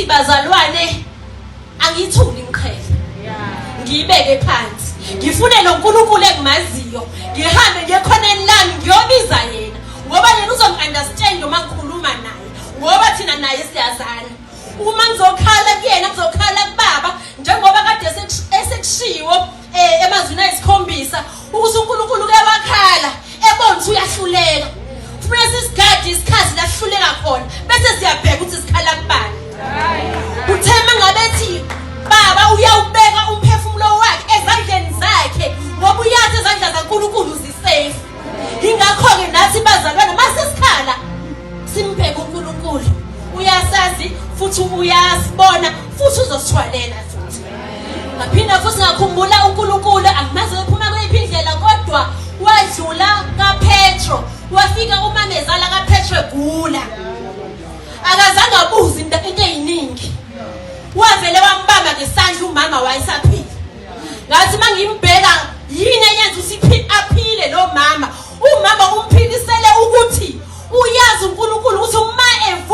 Ukuthi bazalwane angiyithuli imqhele. Ngiyibeke phansi. Ngifune lo nkulunkulu engimaziyo. Ngihambe ngiye khoneni lami ngiyobiza yena ngoba yena uzongi-understand uma ngikhuluma naye ngoba thina naye siyazana. Uma ngizokhala kuyena ngizokhala kubaba njengoba kade esekushiwo eh, emazwini ayisikhombisa ukuthi uNkulunkulu uke wakhala ebona ukuthi uyahluleka. Kufanele sisigade isikhathi la sihluleka khona bese siyabheka ukuthi sikhala kubani. Uthe mangabe ethi baba uyawubeka umphefumulo wakhe ezandleni zakhe ngoba uyazi izandla zaNkulunkulu zisafe. Ingakho-ke nathi bazalwane mase sikhala simbheke uNkulunkulu. Uyasazi futhi uyasibona futhi uzosithwalela futhi. Ngaphinda futhi ngakhumbula uNkulunkulu angimazi ephuma kweyiphi indlela kodwa wadlula kaPetro wafika umamezala kaPetro egula. Akazange abuze into eziningi. Wavele wambamba ngesandla umama wayesaphila. Ngathi mangimbheka yini eyenza ukuthi aphile lo mama. Umama umphilisele ukuthi uyazi uNkulunkulu ukuthi uma evu